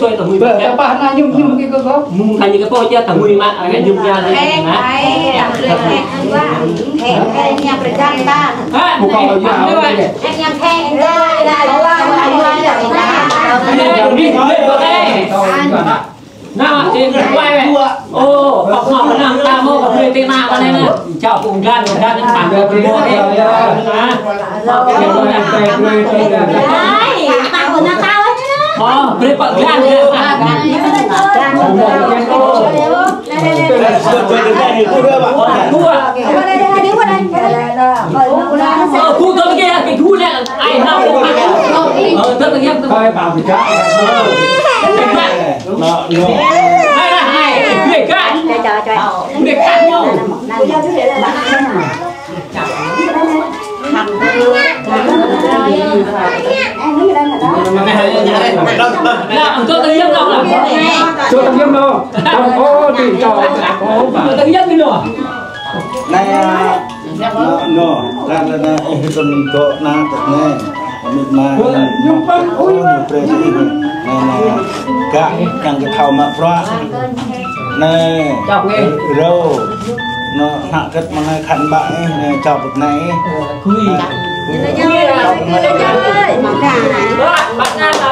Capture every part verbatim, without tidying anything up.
sui tơhui. Bơ, tơpă ană ñum, ñum kơ kâo. Mơ̆ng tơña kơ pô čă tơhui mă, ană ñum ña lĕ. Hei, hei, hei, hei, hei, hei, ña pơrơjang ta. Ha, bukan lagi hei, awak hei, ni. Hei, hei, hei, hei. Hei, hei, hei. Nao, ih, wai, wai. Ô, kâo hmâo kơ ană ta mơ̆, kâo brơi tơnă kơ anai nă. Čao kơ ung glan, ung glan, ană ta mơ̆, kâo brơi tơnă. Ai, ta kơ ană ta wai nă. Ô, brơi pă glan, glan. Ô, kơ ană ta, kơ ană ta. Ai, nao, kơ ană ta. Ơ, tơlơi, tơlơi. Nă, nă. Hai, hai, hai. Bê kă. Bê kă ñu. Nă, tơ tơlơi nao. Tơ tơlơi nao. Ô, tui tơ. Ô, ba. Tơ tơlơi nao. Nă, nă, nă, nă, ih tơm tơ nă tơ nă. Amĭ ama, ñu păng, ôi, ñu pre, nă, nă, gah, kiăng kơ thâo mă bruă. Nă, čŏk nge. Rơ̆, nă, hă kơ̆t mơ̆ng anai khăn bă, nă, čŏk bơ̆t nai. Kui. Kui, čŏk bơ̆t nai. Bă, bă nă, nă.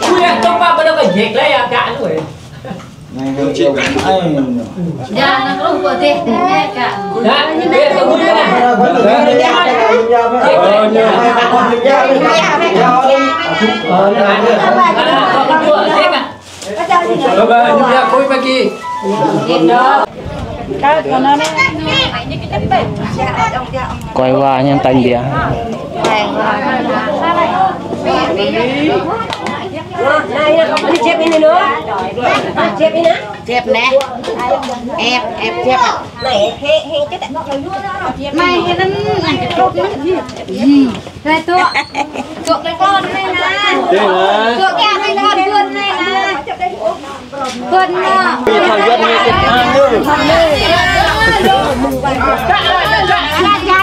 Kui, čŏk bă, bă nă, kơ jek lĕ, ya, gah, nă. Nă, nă, nă. Dah, nă, kơ lu pơtih, nă, kă. Dah, dah, kơ lu pơtih. Bye bye, ñu pia kôi pagi. Kôi wa ñu tañ biă. Jep anai. Ep, ep, jep. Anai, hĕ, hĕ, čĕt. Anai, hĕ, anŭn, anŭn, čĕt. Anai, tŭ. Tŭ kơ kon anai nă. Tŭ kơ kon anai nă. Kon nă.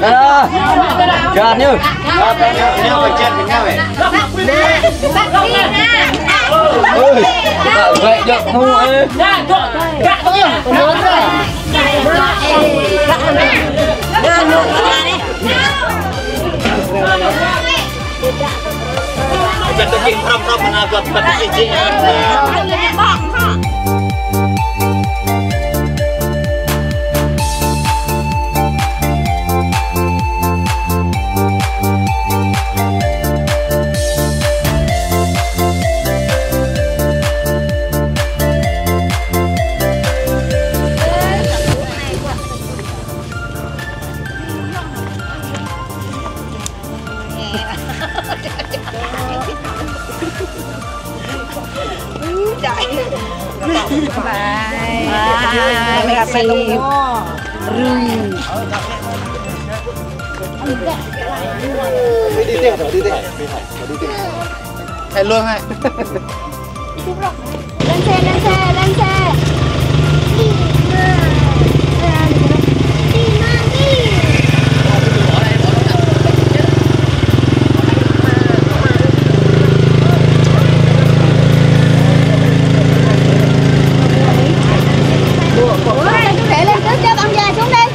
Ơ, jăk ñu. Ơi, bă wĕ jăk mu, ơ. Đi tiếp, đi tiếp, đi tiếp. Hello hai. Lên xe, lên xe, lên xe. Ủa, chú rể lên trước cho bạn già xuống đây.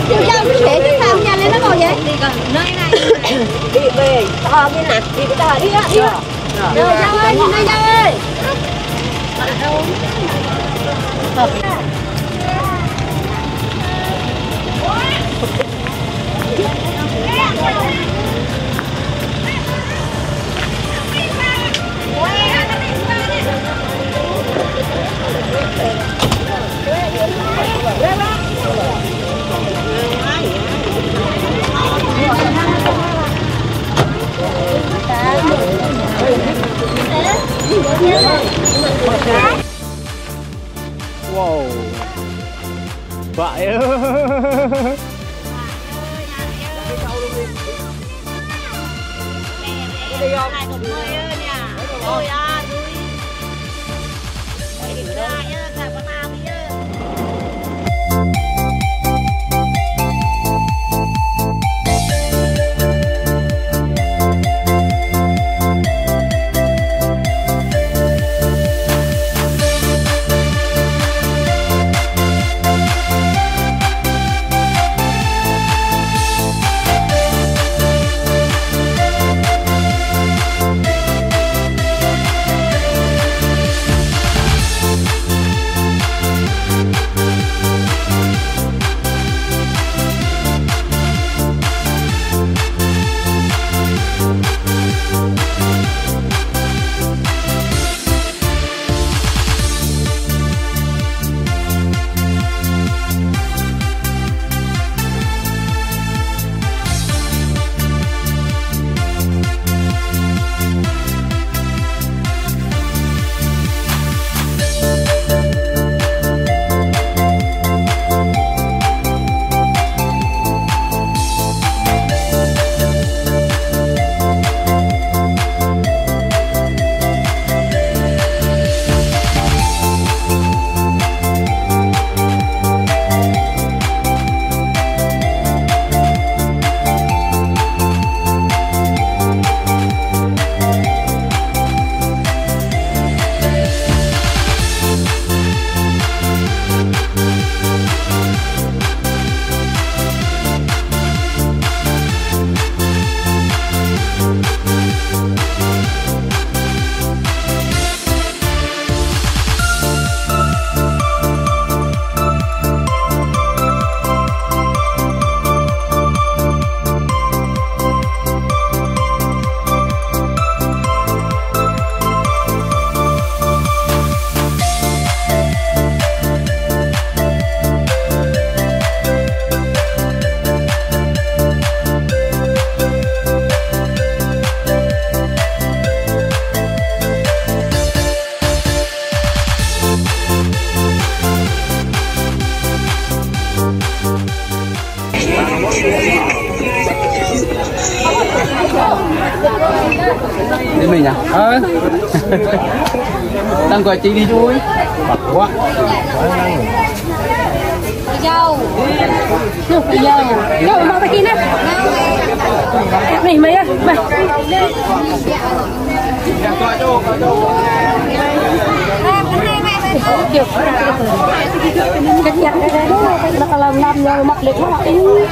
Chú rể, chú rể chứ sao nhà lên nó ngồi vậy? Đi về, to cái nè, đi cái to đi đó, đi đó. Rồi, Giang ơi, nhìn đây, Giang ơi. Wow. Bă ơi. Nhá. Ơ. Đang gọi chị đi chui. Yau. Yau. Yau, mau pergi nah. Nih, Mai ya. Mai. Kerja, kerja dulu, kalau lam-lam, ya, mak, dek, mak, ini.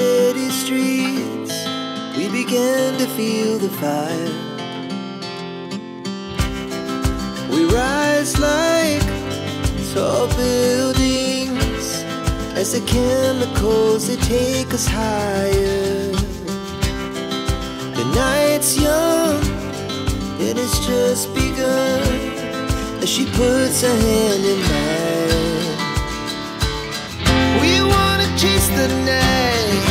City streets, we begin to feel the fire. We rise like tall buildings as the chemicals, they take us higher. The night's young and it's just begun as she puts her hand in mine. We wanna chase the night,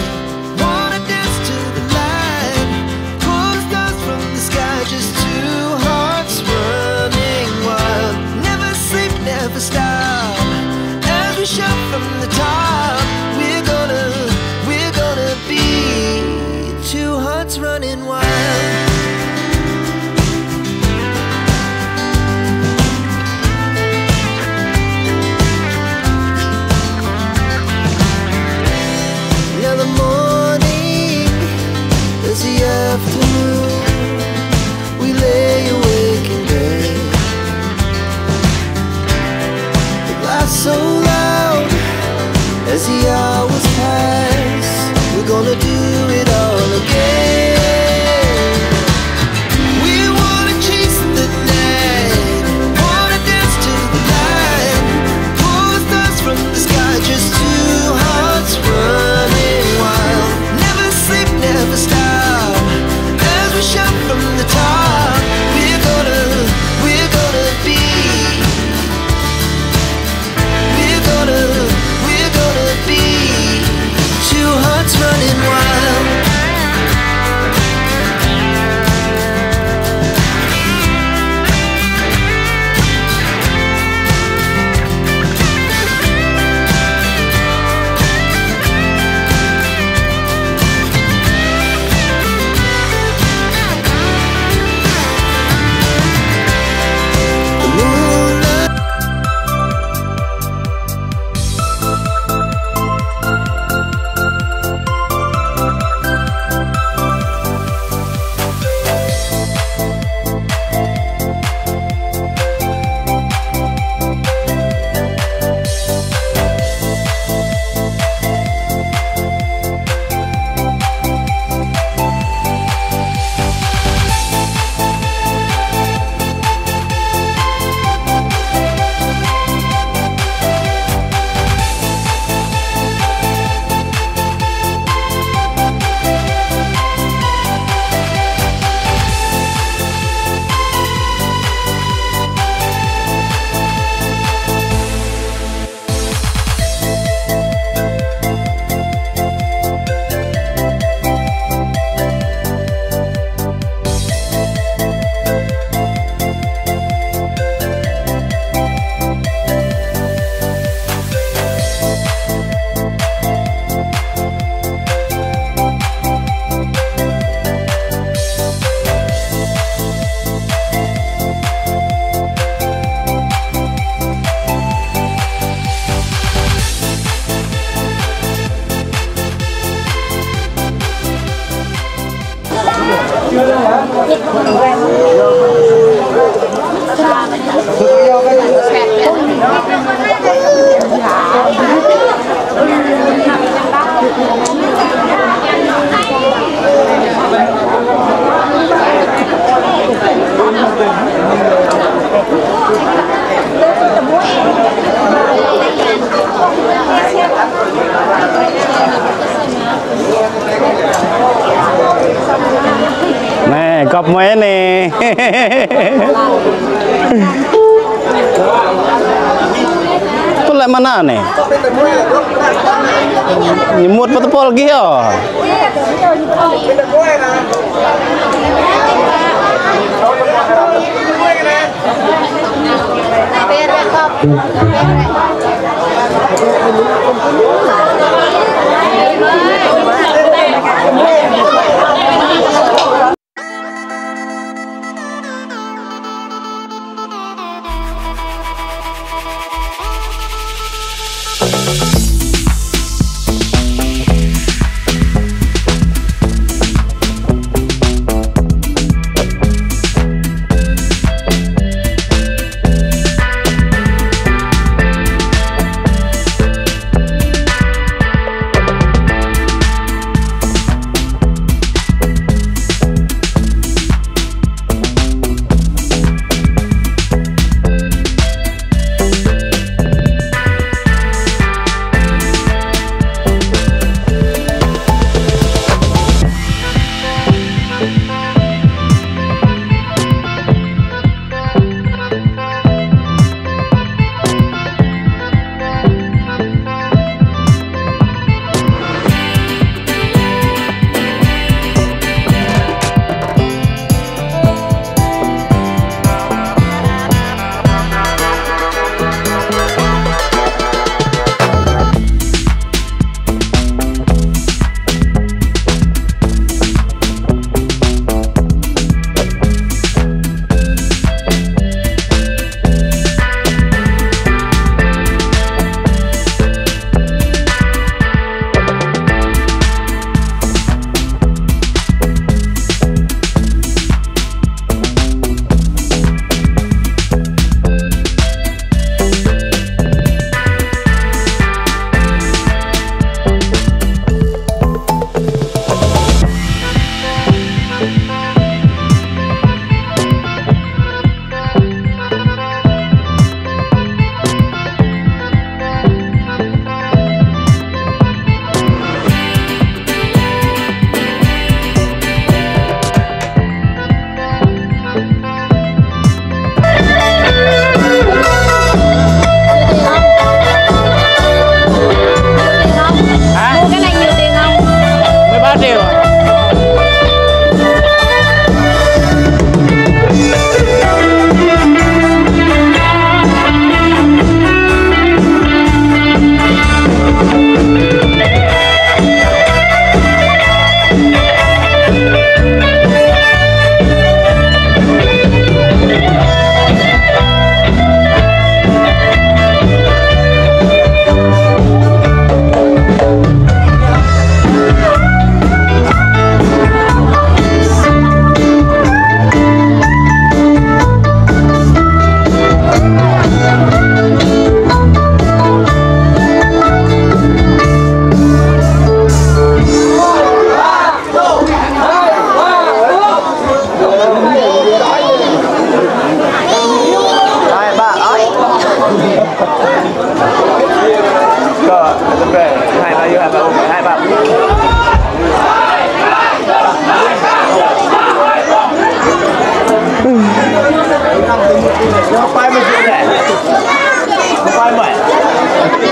wanna dance to the light. Pull the stars from the sky, just two hearts running wild. Never sleep, never stop. As we shout from the top, we're gonna, we're gonna be two hearts running wild. Now the morning is the afternoon. We lay awake in bed. The laughs so loud as the hours pass. We're gonna do it all again. We wanna chase the night, wanna dance to the light. Pull the stars from the sky, just two hearts running wild. Never sleep, never stop. As we shout from the top, we're gonna, we're gonna be, we're gonna, we're gonna be two hearts running wild. Anai, gŏp mơi anai. Tơlơi mơ̆n anai? Ñu mŭt pơ tơpul gih ôh.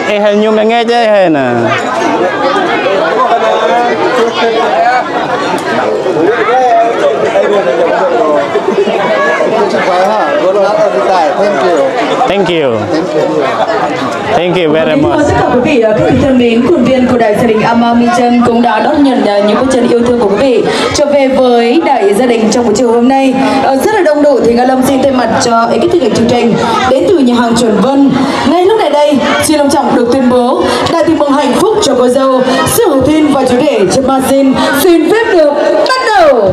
Ê, hai ñu mơ̆ng nge čê hai nă. Thank you. Thank you. Thank you very much. Kính mời tất cả quý vị, ờ, các vị thân mến, khuôn viên của Đại gia đình Ama Michel cũng đã đón nhận, ờ, những bước chân yêu thương của quý vị trở về với Đại gia đình trong buổi chiều hôm nay. Ờ, rất là đông đủ thì Ngọc Lâm xin thay mặt cho ekip thực hiện chương trình đến từ nhà hàng Chuẩn Vân. Ngay lúc này đây, xin long trọng được tuyên bố Đại tiệc mừng hạnh phúc cho cô dâu Siu Hơtin và chú rể Trần Văn Jin xin phép được bắt đầu.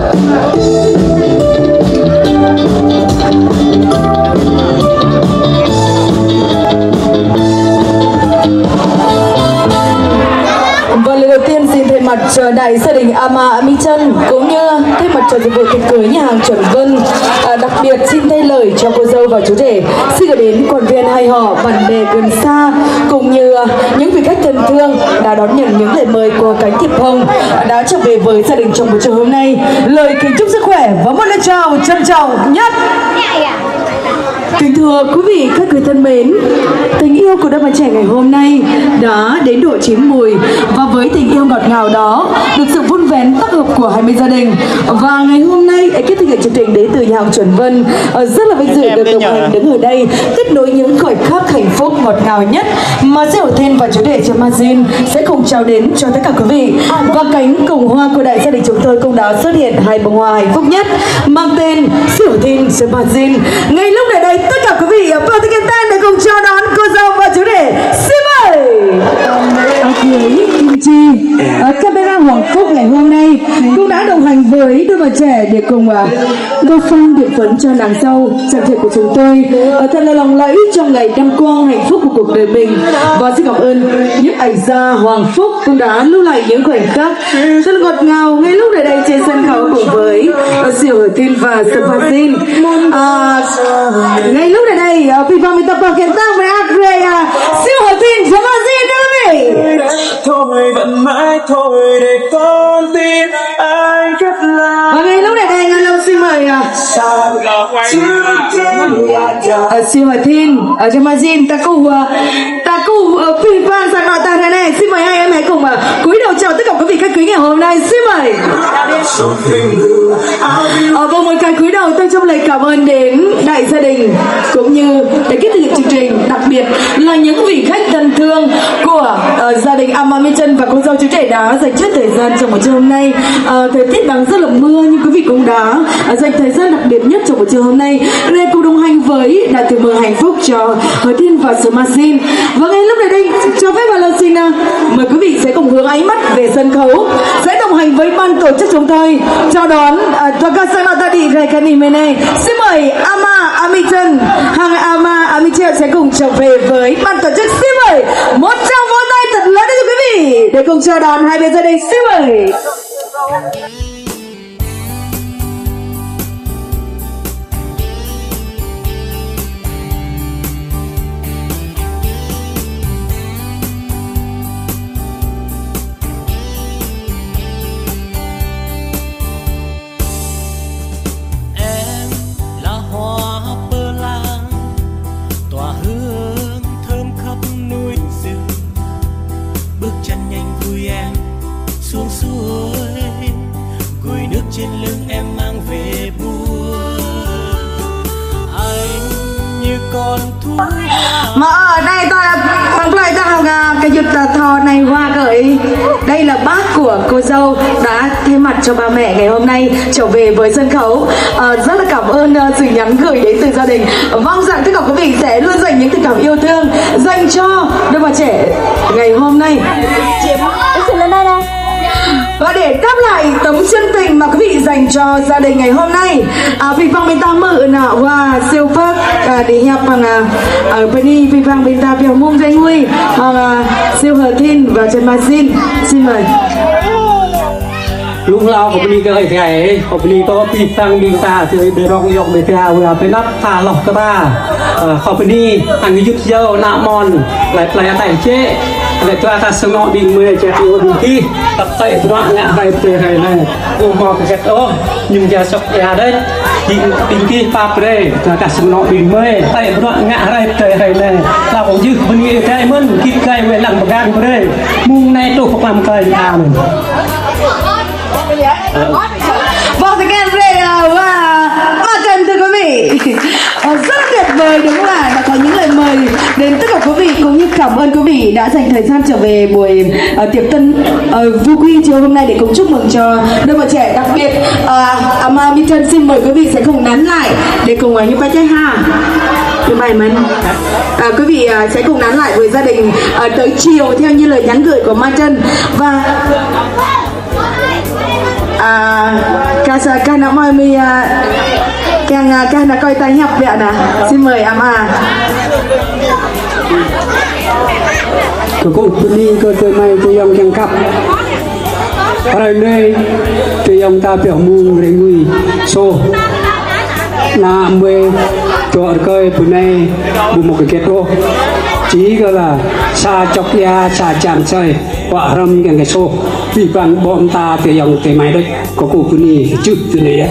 Và lời đầu tiên xin thay mặt cho đại gia đình Ama Michel cũng như thay mặt cho dịch vụ tiệc cưới nhà hàng Chuẩn Vân, à, đặc biệt xin thay lời cho cô dâu và chú rể xin gửi đến quan viên hai họ, bạn bè gần xa cũng như, à, những vị khách thân thương đã đón nhận những lời mời của cánh thiệp hồng đã trở về với gia đình trong buổi chiều hôm nay. Lời kính chúc sức khỏe và một lời chào trân trọng nhất. Kính thưa quý vị khách quý thân mến, tình yêu của đôi bạn trẻ ngày hôm nay đã đến độ chín mùi và với tình yêu ngọt ngào đó, được sự vun vén tác hợp của hai mươi gia đình. Và ngày hôm nay, ekip thực hiện chương trình đến từ nhà hàng Chuẩn Vân, ờ, rất là vinh dự được đồng hành đứng ở đây, tiếp nối những khoảnh khắc hạnh phúc ngọt ngào nhất mà Siu Hơtin và chú rể Trần Văn Jin sẽ cùng trao đến cho tất cả quý vị. Và cánh cổng hoa của đại gia đình chúng tôi cũng đã xuất hiện hai bông hoa hạnh phúc nhất mang tên Siu Hơtin Trần Văn Jin. Ngay lúc này đây, tất cả quý vị, ờ, pơhiăp tơlơi kơtang để cùng chào đón cô dâu và chú rể. Xin mời. Ở dưới Kim Chi, ở camera Hoàng Phúc ngày hôm nay cũng đã đồng hành với đôi bạn trẻ để cùng, à, tô phong điểm phấn cho nàng dâu, chàng rể của chúng tôi. Ờ, thật là lộng lẫy trong ngày đăng quang hạnh phúc của cuộc đời mình. Và xin cảm ơn nhiếp ảnh gia Hoàng Phúc cũng đã lưu lại những khoảnh khắc rất là ngọt ngào ngay lúc này đây trên sân khấu cùng với, ờ, Siu Hơtin và Trần Văn Jin. À, ngay lúc này đây, ờ, pơhiăp tơlơi kơtang mơak rai, à, Siu Hơtin, Trần Văn Jin, thưa quý vị. Thôi vẫn mãi thôi để con tin anh rất là. Và ngay lúc này đây, Ngọc Lâm xin mời, à, à, Siu Hơtin, à, Trần Văn Jin, ta kơkuh, à, ta kơkuh, à, pơhiăp tơlơi sang anŏ ta ră anai. Xin mời hai em hãy cùng, à, cúi đầu chào tất cả quý vị khách quý ngày hôm nay. Xin mời. Ờ, vâng, một cái cúi đầu tôi trong lời cảm ơn đến đại gia đình cũng như ekip thực hiện chương trình, đặc biệt là những vị khách thân thương của, ờ, gia đình Ama Michel và cô dâu chú rể đã dành chút thời gian trong buổi trưa hôm nay. Ờ, thời tiết đang rất là mưa nhưng quý vị cũng đã, ờ, dành thời gian đặc biệt nhất trong buổi trưa hôm nay để cùng đồng hành với đại tiệc mừng hạnh phúc cho Hơtin và Trần Văn Jin. Và ngay lúc này đây, cho phép Ngọc Lâm xin, à, mời quý vị sẽ cùng hướng ánh mắt về sân khấu, sẽ đồng hành với ban tổ chức chúng tôi chào đón, à, dua gah sang anŏ ta đĭ rai kơ anih mơ̆ng anai. Xin mời Ama Ama Michel, hăng Ama Ama Michel sẽ cùng trở về với ban tổ chức. Xin mời một tràng vỗ tay thật lớn cho quý vị để cùng chào đón hai bên gia đình. Xin mời. Em là hoa pơ lang, tỏa hương thơm khắp núi rừng. Bước chân nhanh vui em, xuống suối, gùi nước trên lưng em mang về buốt. Anh như con thú hoang. Mơ̆, ơ, anai ta, păng plơi ta hăng, à, kơ yŭt ta thâo anai hoa kơ ih. Đây là bác của cô dâu đã thay mặt cho ba mẹ ngày hôm nay trở về với sân khấu. Ờ, rất là cảm ơn, ờ, sự nhắn gửi đến từ gia đình. Mong rằng tất cả quý vị sẽ luôn dành những tình cảm yêu thương dành cho đôi bạn trẻ ngày hôm nay. Và để đáp lại tấm chân tình mà quý vị dành cho gia đình ngày hôm nay, à, pơhiăp tơlơi kơtang mơ̆ng anŏ wa Siu Phước, à, đĭ hiăp hăng, à, à, bơni pơhiăp tơlơi kơtang pioh mông rai ngui, à, Siu Hơtin và Trần Văn Jin. Xin mời. Lu hlâo kơ bơni kơ ơi thai, kơ bơni kơ pơhiăp tơlơi kơtang ƀing ta, tui ƀing rong yŏng ƀing ta, wa pơnăp ta hloh kơ ta. Ơ, kơ bơni, hăng yŭt yua ană mon, lai plai ataih čĕ. Lĕ dua kah sang anŏ ƀing gơmơi čeh ti ôn gih, tơlơi bruă ngă hrơi pơdơi hrơi anai. Ƀu hmâo hơget ôh, mơñum ja sŏk ia đôč. Ƀing, ƀing gih pap brơi, dua kah sang anŏ ƀing gơmơi, tơlơi bruă ngă hrơi pơdơi hrơi anai. Hlâo kơ yơh bơni Ơi Adai mơ̆n, git gai wai lăng pơgang brơi. Mơ̆ng anai truh pơpă mơkơi. Amen. Vâng, thực hiện về, à, và mặt trận, thưa quý vị. Ờ, rất là tuyệt vời, đúng không ạ? Đã có những lời mời đến tất cả quý vị cũng như cảm ơn quý vị đã dành thời gian trở về buổi, ờ, tiệc tân, ờ, Vu Quy chiều hôm nay để cùng chúc mừng cho đôi bạn trẻ. Đặc biệt, ờ, à, mà Mỹ Trân xin mời quý vị sẽ cùng nán lại để cùng, ờ, ñu pơčeh ha. Thưa bài mến, à, quý vị, à, sẽ cùng nán lại với gia đình, à, tới chiều theo như lời nhắn gửi của Mai Trân. Và À, kah sa, kah nao mơi mi, à, kiăng, à, kah nao kơi ta hiăp biă nă. Xin mời ama. Kơkuh bơni kơ adơi amai adơi ayŏng kiăng khăp. Hrơi anai, adơi ayŏng ta pioh mơ̆ng rơngui soh. Ană mơi dŏ rơkơi bơnai ƀu hmâo hơget ôh. Či kơ la sa čŏk ia, sa čan asơi. Wă hrŏm kiăng kơ soh, abih bang ƀô̆ mơta adơi ayŏng adơi amai đôč, kơkuh bơni čưh tui anai yơh.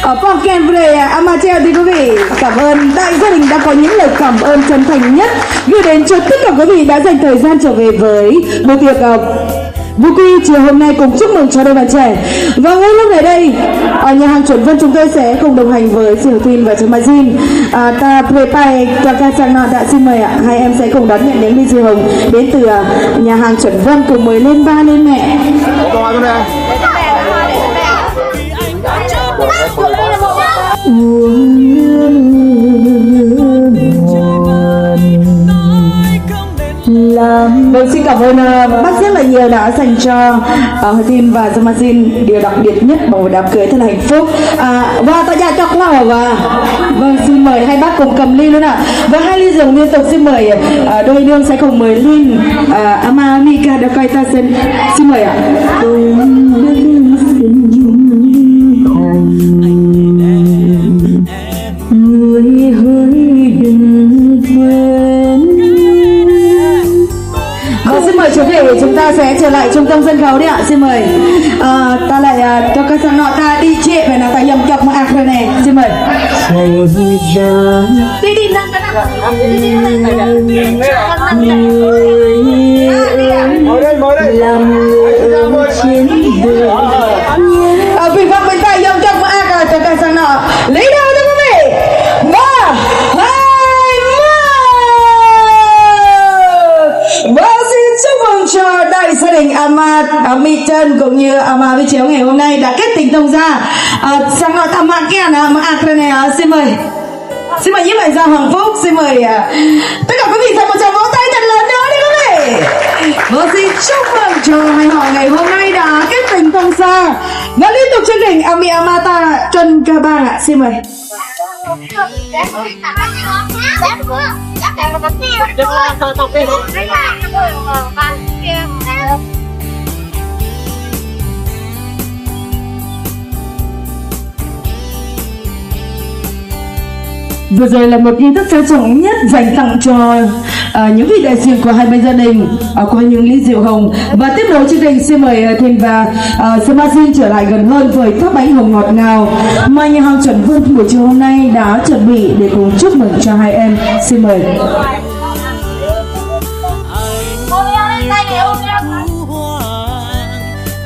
Ờ, pŏk kơnang brơi, ama Treo, thưa quý vị. Cảm ơn đại gia đình đã có những lời cảm ơn chân thành nhất gửi đến cho tất cả quý vị đã dành thời gian trở về với buổi tiệc, ờ, Vu Quy chiều hôm nay cùng chúc mừng cho đôi bạn trẻ. Và ngay lúc này đây, ở nhà hàng Chuẩn Vân chúng tôi sẽ cùng đồng hành với chị Hồng Thìn và chị Mai Jin. À, ta phe pai, ta kah sang anŏ, xin mời ạ. Hai em sẽ cùng đón nhận những ly rượu hồng đến từ, à, nhà hàng Chuẩn Vân, cùng mời lên ba lên mẹ. Uống nước ngon. Vâng, xin cảm ơn, ờ, bác rất là nhiều đã dành cho, ờ, Hơ Tin và Dơ Ma Jin điều đặc biệt nhất bằng một đám cưới thật là hạnh phúc. À, và ta djă čŏk hlâo, và vâng, xin mời hai bác cùng cầm ly luôn ạ. Và hai ly rượu liên tục, xin mời, ờ, đôi nương sẽ cùng mời lên, ờ, ama Mika đã quay ta xin, xin mời ạ. Người hơi đừng quên. Vâng, xin mời chủ thể, chúng ta sẽ trở lại trung tâm sân khấu đi ạ. Xin mời. Ờ, ta lại, ờ, ta kah sang anŏ ta đĭ jĕ, phải là ta yŏng čŏk mơak ră anai. Xin mời. Đi, đi, năng, năng, năng. Đi, đi, năng, năng. Ngồi đây, ngồi đây. Làm ơn chiến đường. Ờ, bình phẩm bình tài yŏng čŏk mơak, ờ, ta kah sang anŏ. Leader, thưa quý vị. Ba, hai, một. Vâng, xin chúc mừng cho đại gia đình ama, à, Mỹ Trân cũng như ama Vy Chéo ngày hôm nay đã kết tình thông gia. À, sang anŏ ta mă kiăng, à, mơak ră anai, à, xin mời. Xin mời những bạn giàu hạnh phúc, xin mời, à, tất cả quý vị dành một tràng vỗ tay thật lớn nữa đi quý vị. Vâng, xin chúc mừng cho hai họ ngày hôm nay đã kết tình thông gia. Và liên tục chương trình, ami ama ta Trần Cà Bang ạ, xin mời. Vừa rồi là một nghi thức trang trọng nhất dành tặng cho, à, những vị đại diện của hai bên gia đình, à, qua những ly rượu hồng. Và tiếp nối chương trình, xin mời, à, Thìn và, à, Sơ Ma Jin trở lại gần hơn với tóp bánh hồng ngọt ngào mà nhà hàng Chuẩn Vân buổi chiều hôm nay đã chuẩn bị để cùng chúc mừng cho hai em. Xin mời.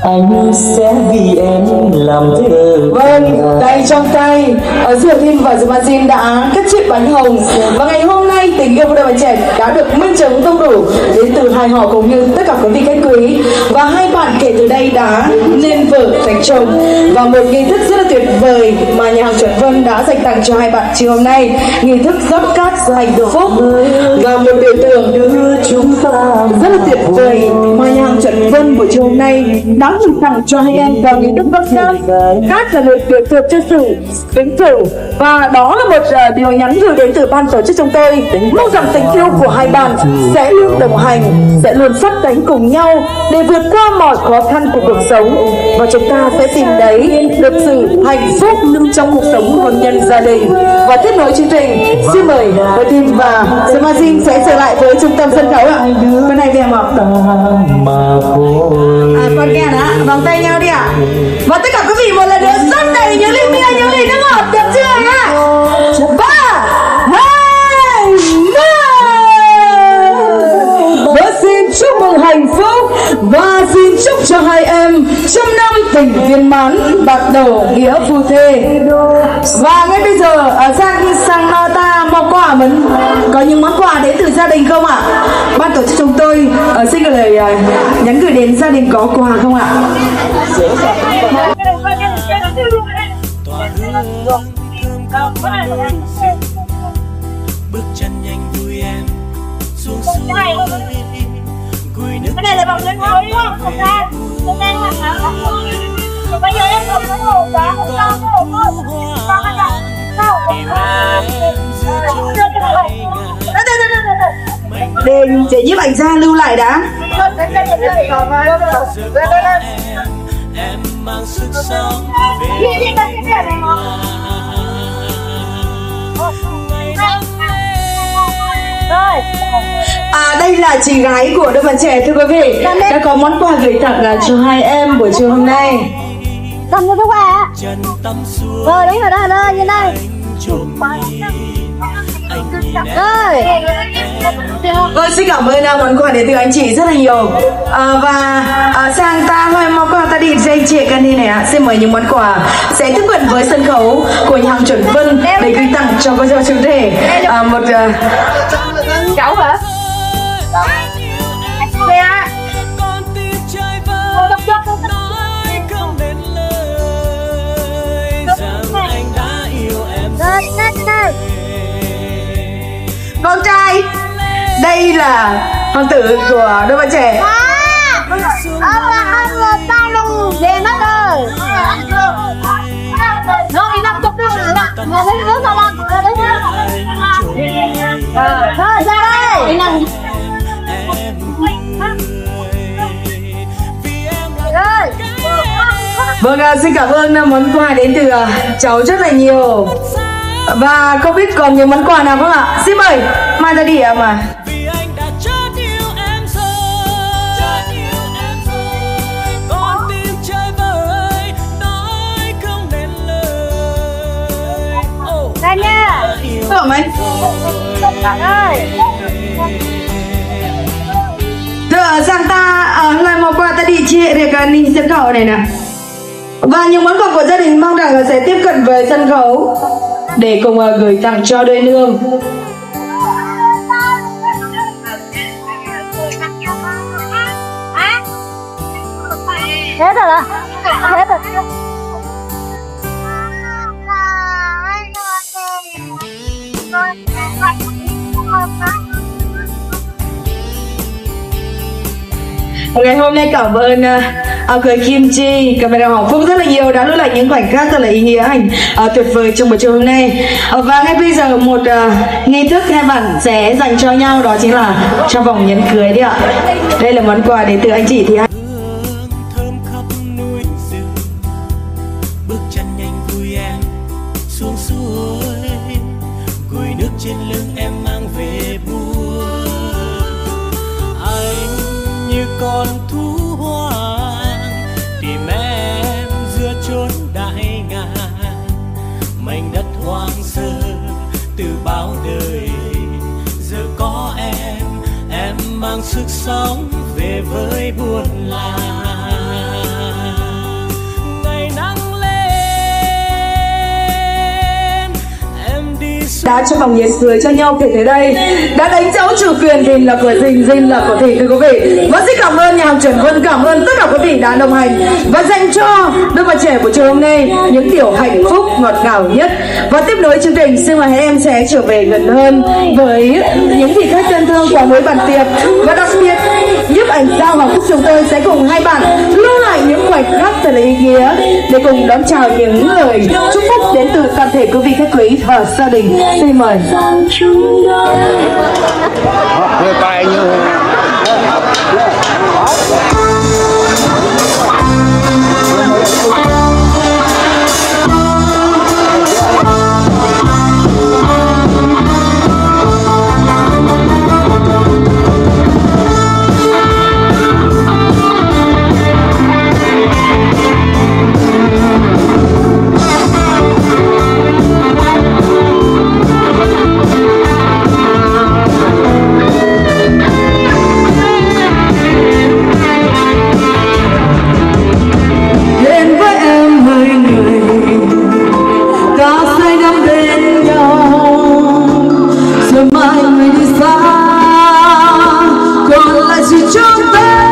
Anh sẽ vì em làm thế. Vâng, tay trong tay, ờ, giữa Thìn và Sơ Ma Jin đã cắt chiếc bánh hồng. Và ngày hôm nay, tình yêu của đôi bạn trẻ đã được minh chứng không đủ đến từ hai họ cũng như tất cả quý vị khách quý. Và hai bạn kể từ đây đã nên vợ thành chồng. Và một nghi thức rất là tuyệt vời mà nhà hàng Chuẩn Vân đã dành tặng cho hai bạn chiều hôm nay. Nghi thức rót cát hạnh phúc và một biểu tượng rất là tuyệt vời mà nhà hàng Chuẩn Vân buổi chiều hôm nay đã Tặng cho hai em và nghi thức bốc thăm các là được, được, được cho sự ứng cử. Và đó là một, ờ, điều nhắn gửi đến từ ban tổ chức chúng tôi. Mong rằng tình yêu của hai bạn sẽ luôn đồng hành, sẽ luôn sát cánh cùng nhau để vượt qua mọi khó khăn của cuộc sống. Và chúng ta sẽ tìm thấy được sự hạnh phúc trong cuộc sống hôn nhân gia đình. Và tiếp nối chương trình, xin mời Quang Thìn và Sơ Ma Jin sẽ trở lại với trung tâm sân khấu ạ. Bên này thì em ạ. À, con ghen hả? Vòng tay nhau đi ạ. Và tất cả quý vị một lần nữa rót đầy những ly bia, những ly nước ngọt, được chưa hả? Ba, hai, một. Và xin chúc mừng hạnh phúc và xin chúc cho hai em trăm năm tình viên mãn, bắt đầu nghĩa phu thê. Và ngay bây giờ, à, sang, sang, à, ta món quà mơ̆n. Có những món quà đến từ gia đình không ạ? Ban tổ chức chúng tôi, à, xin gửi lời, à, nhắn gửi đến gia đình có quà không ạ? Tỏa hương thơm khắp núi rừng, bước chân nhanh vui em xuống suối, gùi nước. Cái này là vòng lên thôi, đúng không? Không ra. Hôm nay là tháng sáu. Bây giờ em không có hộp đó, không cho cái hộp đó. Sao? Tìm em giữa chốn đại ngàn. Đây, để nhiếp ảnh gia lưu lại đã. Em mang sức sống về. À, đây là chị gái của đôi bạn trẻ, thưa quý vị. Đã có món quà gửi tặng, à, cho hai em buổi chiều hôm nay. Cầm cho tôi quà ạ. Rồi, đánh vào đây, đây, như đây. Rồi. Vâng, xin cảm ơn, à, món quà đến từ anh chị rất là nhiều. À, và, à, sang ta hơi món quà ta đi dành chị Cani này ạ. Xin mời những món quà sẽ tiếp cận với sân khấu của nhà hàng Chuẩn Vân để gửi tặng cho cô dâu chủ rể. À, một, à, cháu hả? Con tim chơi vơi, nói không nên lời rằng anh đã yêu em rồi. Con trai, đây là hoàng tử của đôi bạn trẻ. Ông là ông là ba lùng về mất rồi. Nó đi năm chục năm rồi. Nó thấy nó sao lắm. Rồi, ra đây. Vâng, à, xin cảm ơn, à, món quà đến từ, à, cháu rất là nhiều. Và không biết còn những món quà nào không ạ? Xin mời, mai ra đi ạ mà. Vì anh đã chót yêu em rồi, chót yêu em rồi. Con tim chơi vơi, nói không nên lời. Ồ, đây nha. Thưa mày. Ơi. Thưa, sang ta, à, hôm nay món quà ta đi chia để cho anh sân khấu này nè. Và những món quà của gia đình mong rằng là sẽ tiếp cận với sân khấu để cùng, à, gửi tặng cho đôi nương. Hết rồi đó. Hết rồi. Ngày hôm nay cảm ơn, à, à, người Kim Chi, camera Hoàng Phúc rất là nhiều đã lưu lại những khoảnh khắc thật là ý nghĩa, à, tuyệt vời trong buổi trưa hôm nay. À, và ngay bây giờ một, à, nghi thức hai bạn sẽ dành cho nhau, đó chính là trong vòng nhẫn cưới đi ạ. Đây là món quà đến từ anh chị Thị Hạnh. Hương thơm khắp núi rừng, bước chân nhanh vui em xuống suối, gùi nước trên lưng em mang về buốt. Anh như con thú hoang tìm em giữa chốn đại ngàn, mảnh đất hoang sơ từ bao đời. Giờ có em, em mang sức sống về với buôn làng. Ngày nắng lên, em đi Đã trong vòng nhiệt người cho nhau kể từ đây, đã đánh dấu chủ quyền Dinh là của Dinh, Dinh là của Thìn, thưa quý vị. Và xin cảm ơn nhà hàng Chuẩn Quân, cảm ơn tất cả quý vị đã đồng hành và dành cho đôi bạn trẻ buổi chiều hôm nay những điều hạnh phúc ngọt ngào nhất. Và tiếp nối chương trình, xin mời hai em sẽ trở về gần hơn với những vị khách thân thương qua nối bàn tiệc. Và đặc biệt, nhiếp ảnh gia Hoàng Phúc chúng tôi sẽ cùng hai bạn lưu lại những khoảnh khắc thật là ý nghĩa để cùng đón chào những lời chúc phúc đến từ toàn thể quý vị khách quý và gia đình. Xin mời. Đến với em hơi người, ta say đắm bên nhau, rồi mai người đi xa, còn lại chỉ chúng ta.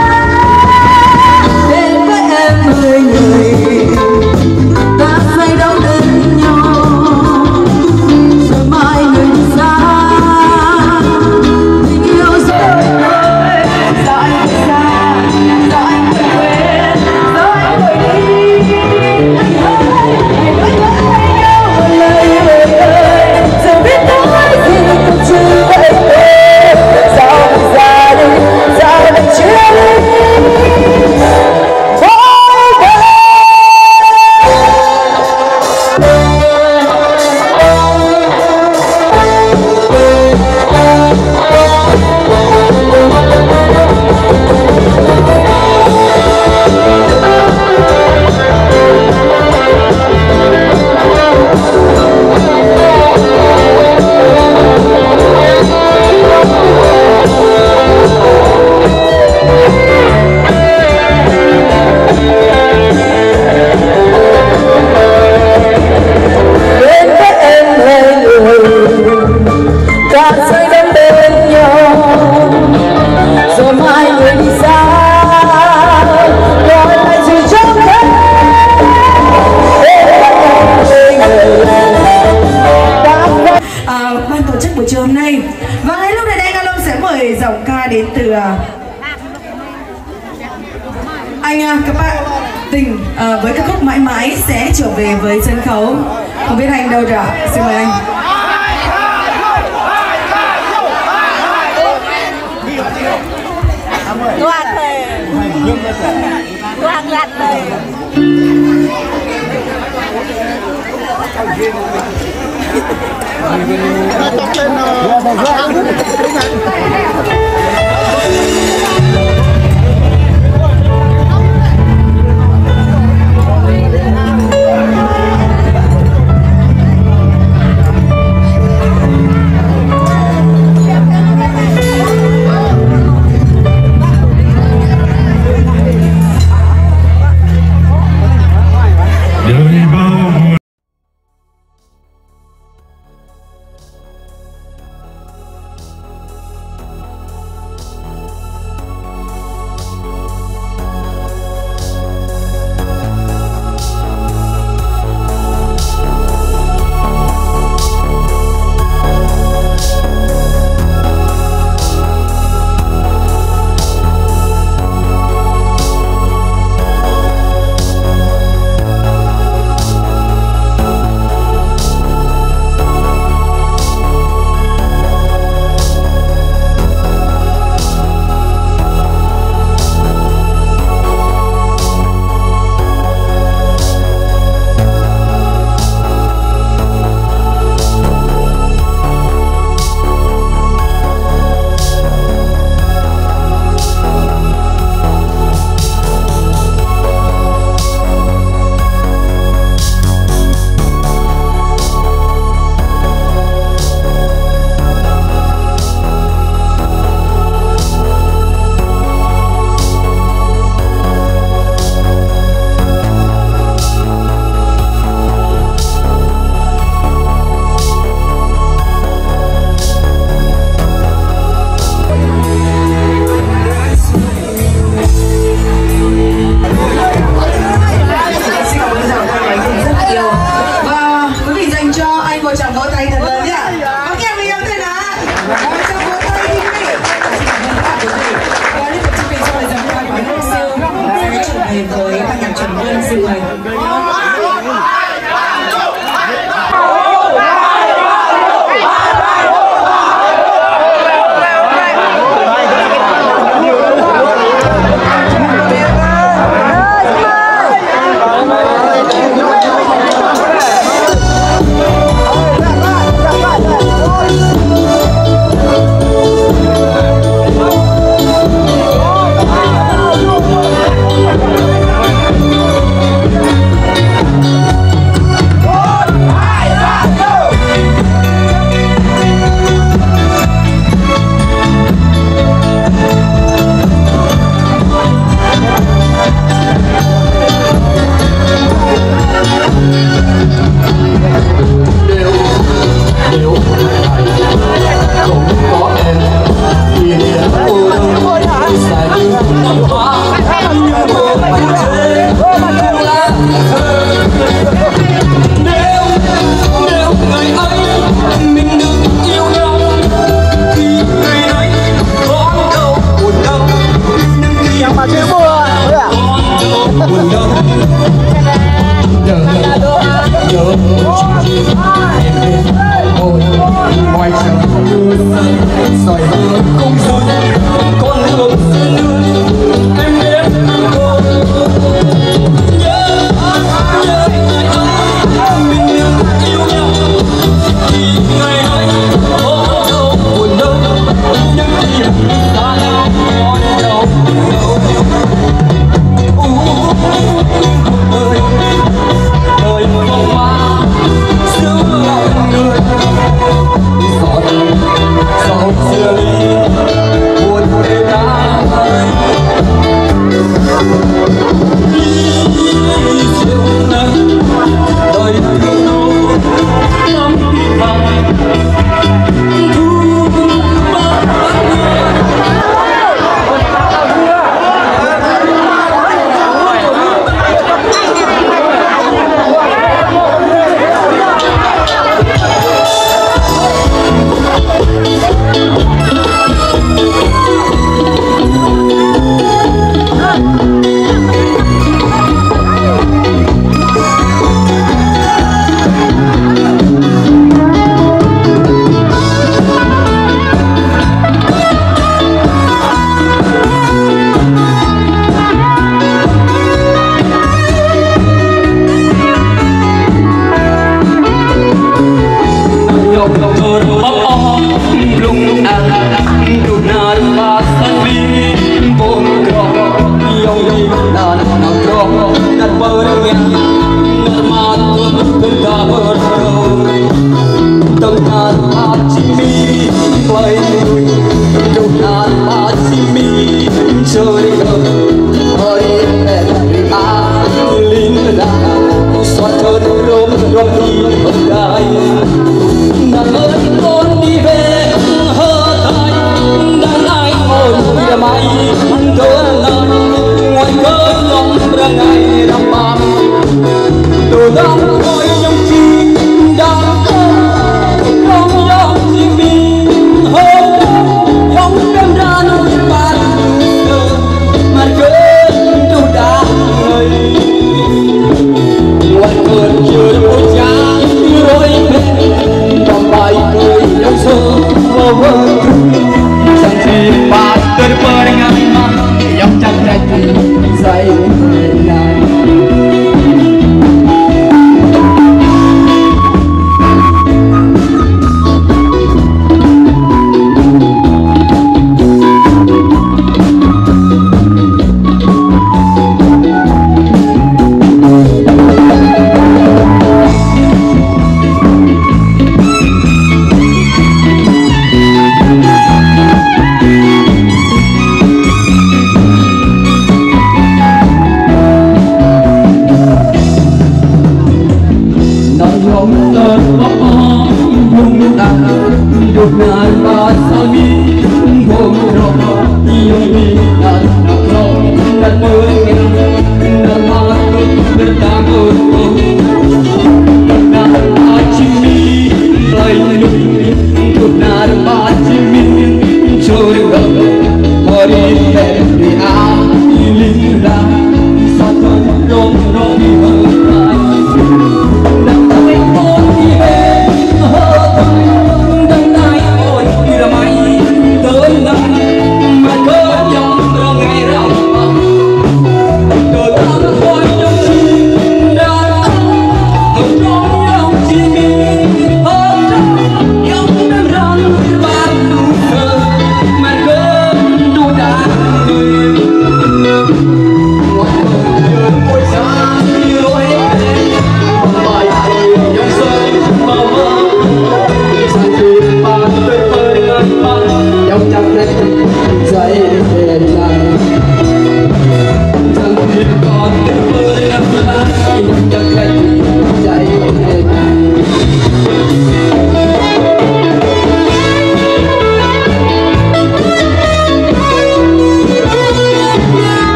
Đến với em hơi người, ta say đắm bên nhau, rồi mai người đi xa. Tình yêu rồi, rồi xa, rồi quên, rồi đi. Đến với em hơi người, ta say đắm bên nhau, rồi mai người đi xa, còn lại chỉ trong thế. Đến với em hơi người, ta say. À, ban tổ chức buổi chiều hôm nay. Và ngay lúc này đây, Nga Long sẽ mời giọng ca đến từ, à, Anh, à, các bạn, Tình, à, với ca khúc Mãi Mãi sẽ trở về với sân khấu. Không biết anh đâu rồi ạ? Xin mời anh. Tuan ơi. Tuan ơi.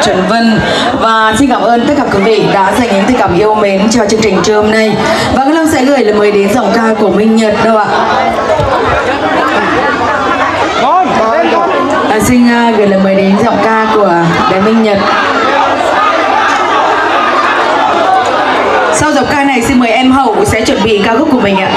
Trần Vân. Và xin cảm ơn tất cả quý vị đã dành những tình cảm yêu mến cho chương trình trưa hôm nay. Và Ngọc Lâm sẽ gửi lời mời đến giọng ca của Minh Nhật đâu ạ. À, xin à, gửi lời mời đến giọng ca của bé Minh Nhật. Sau giọng ca này xin mời em Hậu sẽ chuẩn bị ca khúc của mình ạ.